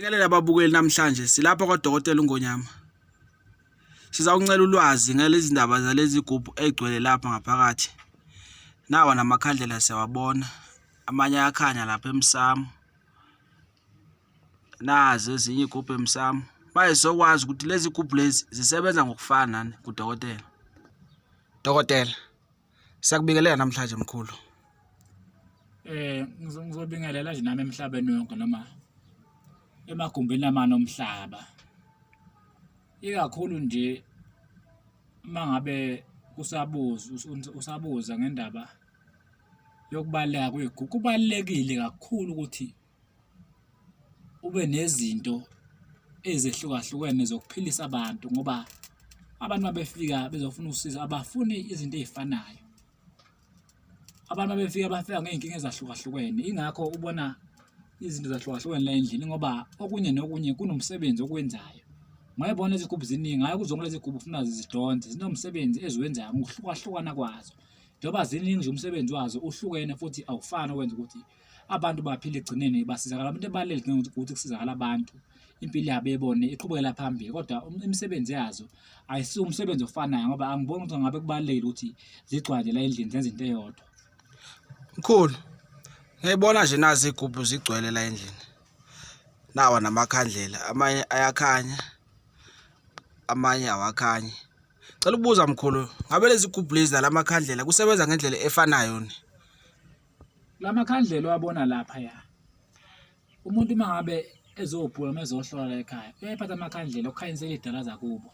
Bikelela ababukeli namhlanje silapha kwaDokotela uNgonyama. Sizawuncela ulwazi ngalezi ndaba zalezi gubhu egcwele lapha ngaphakathi. Nawa namakhandlela siyawabona, amanye ayakhanya lapha emsamo. Nazi ezinye igubhu emsamo. Manje sokwazi ukuthi lezi gubhu lezi zisebenza ngokufana nani kudokotela. Dokotela, Siyakubingelela namhlanje mkhulu. Ngizobingelela nje nami emhlabeni wonke noma emagumbini amane omhlaba. Ikakhulu nje uma ngabe usabuza usabuza ngendaba yokubaluleka kwey'gubhu, kubalulekile kakhulu ukuthi ube nezinto ezehlukahlukene zokuphilisa abantu ngoba abantu uma befika bezofuna usizo abafuni izinto ey'fanayo. Abantu uma befika bafika ngey'nkinga ezahlukahlukene, yingakho ubona izinto zahlukahlukene la endlini ngoba okunye nokunye kunomsebenzi okwenzayo. Ungayibona izigubhu ziningi, hhayi ukuthi zonke lezi gubhu ufuna zidonse, zinomsebenzi eziwenzayo ngokuhlukahlukana kwazo. Njengoba ziningi nje umsebenzi wazo uhlukene futhi awufani okwenza ukuthi abantu baphile ekugcineni basizakala abantu ebalulekile ukuthi kusizakala abantu impilo yabo bebone iqhubekela phambili kodwa imisebenzi yazo ayisiwo umsebenzi ofanayo ngoba angiboni ukuthi ngabe kubalulekile ukuthi zigcwale la endlini zenze into eyodwa. Mkhulu, ngiyayibona nje nazi igubhu zigcwele la endlini. Nawa namakhandlela, amanye ayakhanya, amanye awakhanyi. Cela ukubuza mkhulu, ngabe lezi gubhu lezi nalamakhandlela kusebenza ngendlela efanayo ni? Lamakhandlela owabona lapha ya umuntu uma ngabe ezobhula noma ezohlola la ekhaya uyayiphatha amakhandlela okukhanyisela iy'dala zakubo.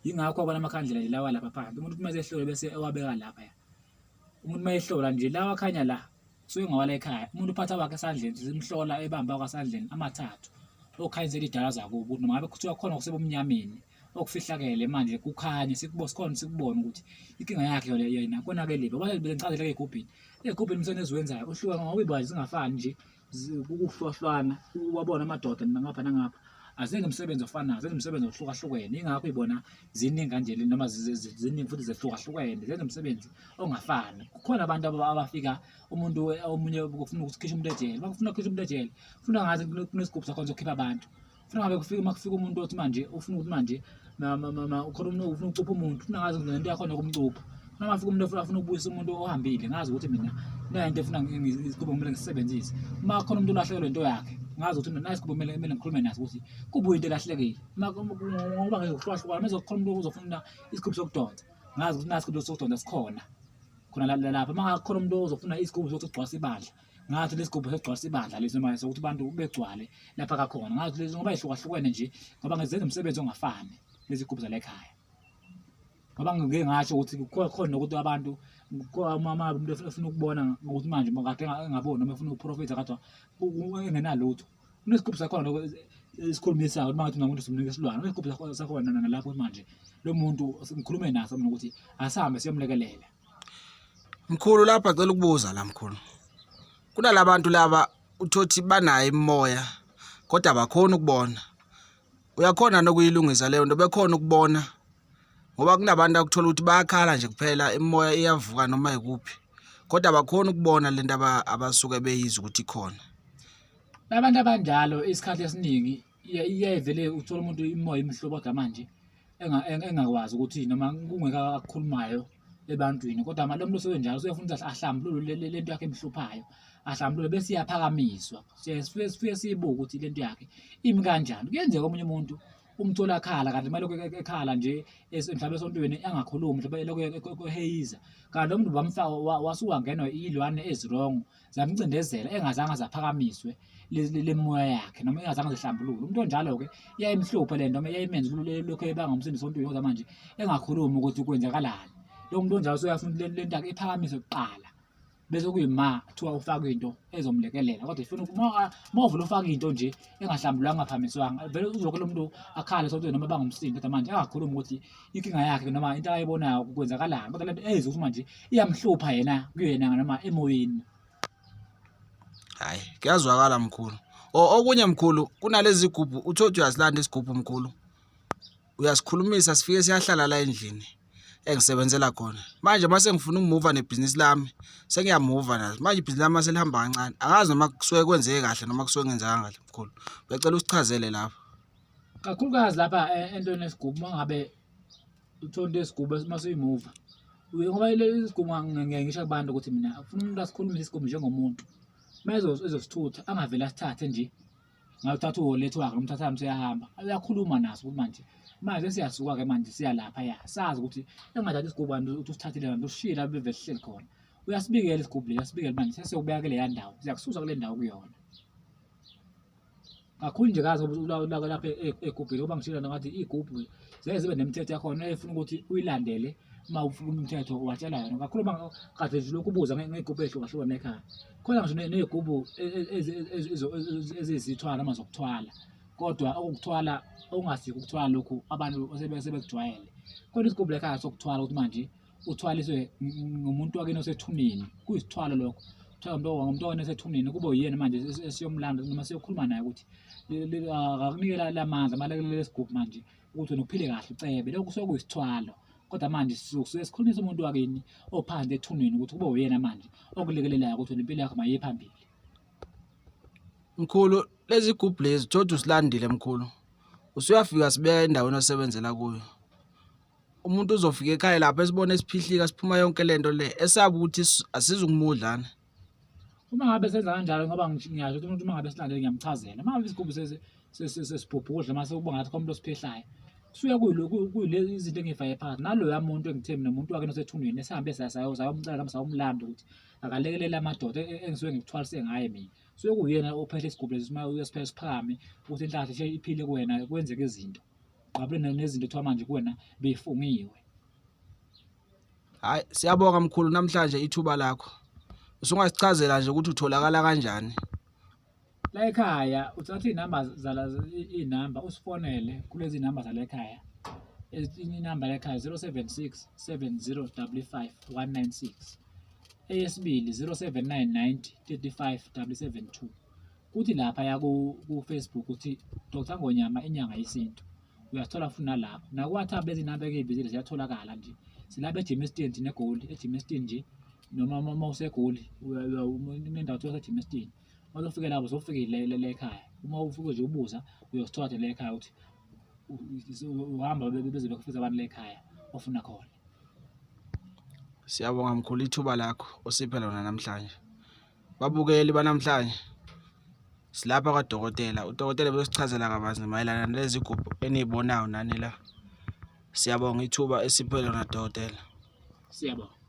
Yingakho wabona amakhandlela nje lawa lapha phansi umuntu uma esehlole bese ewabeka lapha ya. Umuntu uma ehlola nje lawa akhanya la kusuke ngawala ekhaya umuntu uphatha wakhe esandleni simhlola ebamba kwasandleni amathathu okhanyisela iy'dala zakubo ukuthi noma ngabe kuthiwa khona okusebumnyameni okufihlakele manje kukhanye sikubo sikhona sikubone ukuthi inkinga yakhe yona yena konakelephi ngoba bengichazela egubhini egubhini umsebenzi eziwenzayo uhluka ngoba uyibona zingafani nje ukuhlukahlukana ubabona amadoda ngapha nangapha azenze umsebenzi ofanayo zenze umsebenzi ohlukahlukene ingakho uyibona ziningi kanje noma ziningi futhi zehlukahlukene zenze umsebenzi ongafani kukhona abantu abafika umuntu omunye ufuna ukukhishwa umuntu ejele bakufuna ukukhishwa umuntu ejele ufuna ngathi kunesigubhu sakhona sokukhipha abantu Ufuna ngabe kufika uma kufika umuntu othi manje ufuna ukuthi manje ukhona umuntu ufuna ukucupha umuntu ufuna ngazi nento yakhona yokumcupha. Ufuna uma fika umuntu afuna ukubuyisa umuntu ohambile ngazi ukuthi mina nayi into efuna isigubhu kumele ngisisebenzise. Uma khona umuntu olahlekelwe into yakhe ngazi ukuthi mina nayi isigubhu kumele kumele ngikhulume naso ukuthi kubuye into elahlekile. Uma ngoba ngizohlukahlukana uma kukhona umuntu ozofuna isigubhu sokudonsa ngazi ukuthi nayi isigubhu sokudonsa sikhona khona lapha. Uma kukhona umuntu ozofuna isigubhu sokuthi kugcwalise ibandla ngathi lesigubhu sokugcwalisa ibandla lesi noma sokuthi abantu begcwale lapha kakhona ngathi lezi ngoba ihlukahlukene nje ngoba ngizenza umsebenzi ongafani lezi gubhu zala ekhaya ngoba ngike ngasho ukuthi kukhona nokuthi abantu uma umuntu efuna ukubona ukuthi manje kade engaboni noma efuna ukuprofitha kodwa engenalutho kunesigubhu sakhona lokho esikhulumisayo uma ngathi unomuntu simnika isilwane kunesigubhu sakhona nalapho manje lo muntu ngikhulume naso mina ukuthi asihambe siyomlekelela. Mkhulu lapha cela ukubuza la mkhulu. Kunalabantu laba uthothi banayo imimoya kodwa abakhoni ukubona. Uyakhona nokuyilungisa leyo nto bekhona ukubona ngoba kunabantu akuthola ukuthi bayakhala nje kuphela imimoya iyavuka noma ikuphi kodwa abakhoni ukubona lento abasuke beyizwa ukuthi ikhona. Labantu abanjalo isikhathi esiningi iyayivele uthola umuntu imimoya imihlobo kodwa manje engakwazi ukuthi noma kungeke akukhulumayo ebantwini kodwa manje lo muntu osuke njalo usuyefuna ukuthi ahlambulule le nto yakhe emhluphayo ahlambulule bese iyaphakamiswa siye sifike sifike siyibuke ukuthi le nto yakhe imi kanjani kuyenzeka omunye umuntu umthola akhala kanti uma lokhu ekhala nje mhlawumbe esontweni angakhulumi mhlawumbe lokhu eheyiza kanti lo muntu bamfaka wasuka wangenwa iy'lwane ezi-wrong zamcindezela engazange azaphakamiswe lemoya yakhe noma engazange zihlambulule umuntu onjalo-ke iyayimhluphe le nto noma iyayimenza lokhu ebanga umsindo sontwini kodwa manje engakhulumi ukuthi kwenzakalani lo muntu onjalo usuyafuna ukuthi le nto yakhe iphakamiswe kuqala bese kuyima kuthiwa ufake into ezomlekelela kodwa ifuna uma uvele ufake into nje engahlambulwanga engaphamiswanga vele uzokho lo muntu akhale sontweni noma bangumsindo kodwa manje angakhulumi ukuthi inkinga yakhe noma into ayibonayo kwenzakalani kodwa lento ezwe ukuthi manje iyamhlupha yena kuyena noma emoyeni. Hayi kuyazwakala mkhulu. O okunye mkhulu kunalezi gubhu uthi uthi uyazilanda isigubhu mkhulu. Uyasikhulumisa sifike siyahlala la endlini. engisebenzela khona. Manje mase ngifuna ukumuva nebhizinisi lami, sengiyamuva nazo. Manje ibhizinisi lami mase lihamba kancane. Angazi noma kusuke kwenzeke kahle noma kusuke kungenzekanga kahle mkhulu. Ngicela usichazele lapho. Kakhulukazi lapha entweni yesigubhu, uma ngabe uthola into yesigubhu uma usuyimuva, ngoba isigubhu ngiye ngisho kubantu ukuthi mina ufuna umuntu asikhulumise isigubhu njengomuntu. Uma ezosithutha angavele asithathe nje, ngawuthatha uwolethi wakhe umthatha hambe uyahamba, uyakhuluma naso ukuthi manje manje siyasuka-ke manje siya laphaya, sazi ukuthi engathathi isigubhu kanti uthi usithathile kanti usishiye la bevele sihleli khona. Uyasibikela isigubhu lesi, uyasibikela manje sesiyokubeka kuleya ndawo, siyakususa kule ndawo kuyona. Kakhulu nje kazi ngoba lapha egubhini, ngoba ngishilo ngathi iy'gubhu ziyaye zibe nemithetho yakhona efuna ukuthi uyilandele uma ufuna umthetho uwatshela yona. Kakhulu uma kade nje lokhu ubuza ngey'gubhu ey'hlukahlukene ekhaya. Khona ngisho ney'gubhu eziyizithwalo noma zokuthwala, kodwa okukuthwala okungasikho ukuthwala lokhu abantu sebekujwayele. Khona isigubhu la ekhaya sokuthwala ukuthi manje uthwaliswe ngumuntu wakini osethuneni, kuyisithwalo lokho. Kuthiwa umuntu wakini osethuneni kube uyena manje esiyomlanda noma siyokhuluma naye ukuthi akakunike la mandla amalekelele esigubhu manje ukuthi wena uphile kahle ucebe. Lokho kusuke kuyisithwalo, kodwa manje sisuke sikhulumisa umuntu wakini ophansi ethuneni ukuthi kube uyena manje okulekelelayo ukuthi wena impilo yakho mayiye phambili. Mkhulu, lezi gubhu lezi thothi usilandile mkhulu, usuyafika sibeka endaweni osebenzela kuyo. Umuntu uzofika ekhaya lapha esibone siphihlika siphuma yonke lento le esaba ukuthi asizukumudlana. Uma ngabe senza kanjalo, ngoba ngiyasho ukuthi umuntu uma ngabe silandele ngiyamchazela. Uma ngabe isigubhu sesibhubhudla mase kuba ngathi khona umuntu osiphehlayo, kusuke kuyile izinto engiyifake phakathi naloya muntu engithe mina umuntu wakhe osethuneni esihambe sayomcela noma sayomlanda ukuthi akalekelele amadoda engisuke ngikuthwalise ngaye mina. Kusuke kuwuyena ophehla isigubhu lesi, uma uyosiphehla siphakame ukuthi inhlanhla ishe iphile kuwena, kwenzeke izinto. Qabule nezinto ethiwa manje kuwena beyifungiwe. Hayi, siyabonga mkhulu namhlanje ithuba lakho. Usungasichazela nje ukuthi utholakala kanjani? La ekhaya uthatha iy'namba zala iy'namba usifonele kulezi namba zala ekhaya. Inamba la ekhaya 076 70 55 196. Eyesibili 079 90 35 772. Kuthi laphaya ku-Facebook uthi Dr Ngonyama inyanga yesintu, uyasithola futhi nalapho. Naku-WhatsApp lezi namba engiy'bizile ziyatholakala nje. Silapha eGermiston thina eGoli, eGermiston nje noma uma useGoli kunendawo kuthiwa iseGermiston. Uma usufike lapho usufike la ekhaya, uma ufike nje ubuza uyosithola nje la ekhaya ukuthi uhamba beze bekufice abantu la ekhaya ofuna khona. Siyabonga mkhulu ithuba lakho osiphe lona namhlanje. Babukeli banamhlanje silapha kwadokotela, udokotela besichazela kabanzi mayelana nalezi gubhu eniyibonayo nani la. Siyabonga ithuba esiphe lona dokotela. Siyabonga.